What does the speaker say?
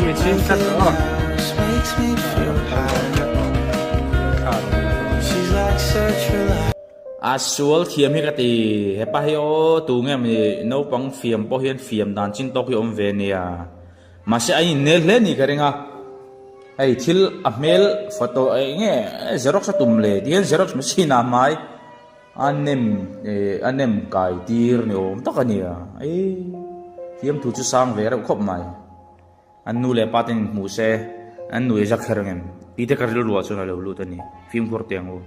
mi chhing tlat aw. A sual thiam hi ka ti, hepa hi aw tu nge mi naupang fiam pawh hian fiam dan chin tawk hi awm ve nia. Mahse a innel hle ni ka ring a, hei thil a hmel photo eng nge xerox a tum le ti hian xerox machine ah hmai a nem eh a nem kai tir ni awm tak a nia, ei fiamthu chu sang ve reuh khawp mai. An nu leh pa ten inhmuh se an nui zak kher ang em? Tih te ka rilruah chuan a lo lut a ni. Fimkhur teh ang u.